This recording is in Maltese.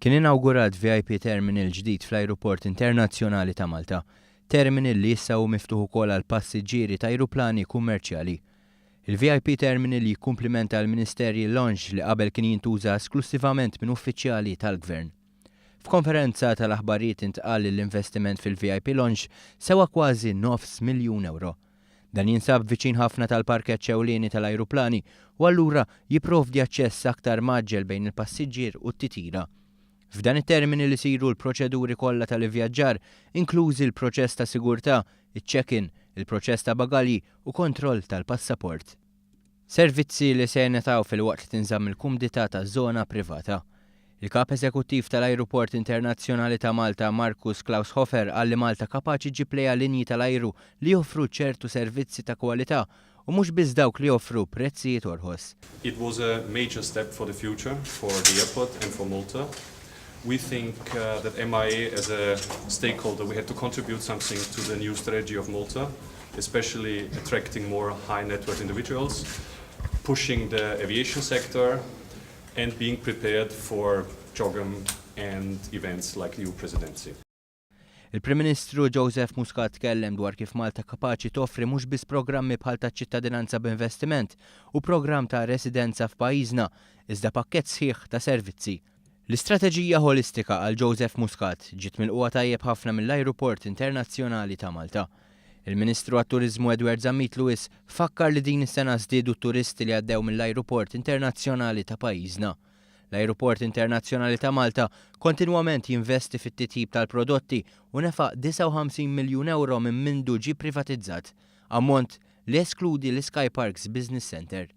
Kien inawgurat VIP Terminal ġdid fl-Ajruport Internazzjonali ta' Malta. Terminal li issa hu miftuħ ukoll għal passiġġieri ta' ajruplani kummerċjali. Il-VIP Terminal jikkumplimenta l-Ministerial Lounge li qabel kien jintuża esklussivament minn uffiċjali tal-Gvern. F'konferenza tal-aħbarijiet intqal li l-investiment fil-VIP Lounge sewa kważi nofs miljun ewro. Dan jinsab viċin ħafna tal-parkeġġ ewlieni tal-ajruplani u allura jipprovdi aċċess aktar mgħaġġel bejn il-passiġġier u t-titjira. F'dan it-terminal isiru l-proċeduri kollha tal-ivvjaġġar, inklużi l-proċess ta' sigurtà, iċ-check-in, il-proċess ta' bagalji u kontroll tal-passaport. Servizzi li se jingħataw filwaqt li tinżamm il-kumdità ta' żona privata. Il-Kap Eżekuttiv tal-Ajruport Internazzjonali ta' Malta, Markus Klaushofer, qal li Malta kapaċi ġġib lejha linji tal-ajru li joffru ċertu servizzi ta' kwalità u mhux biss dawk li joffru prezzijiet orħos. It was a major step for the future for the airport and for Malta. We think that MIA, as a stakeholder, we had to contribute something to the new strategy of Malta, especially attracting more high net worth individuals, pushing the aviation sector, and being prepared for CHOGM and events like the EU presidency. Il-Prim Ministru Joseph Muscat tkellem dwar kif Malta kapaċi toffri mhux biss programmi bħal ta' ċittadinanza b'investiment u programm ta' residenza f'pajjiżna, iżda pakkett sħiħ ta' servizzi. L-istrateġija ħolistika għal Joseph Muscat ġiet milqugħa tajjeb ħafna mill-Ajruport Internazzjonali ta' Malta. Il-Ministru għat-Turizmu Edward Zammit Lewis fakkar li din is-sena żdiedu t-turisti li għaddew mill-Ajruport Internazzjonali ta' pajjiżna. L-Ajruport Internazzjonali ta' Malta kontinwament jinvesti fit-titjib tal-prodotti u nefaq 59 miljun euro minn mindu ġie privatizzat, ammont li jeskludi l-Sky Parks Business Center.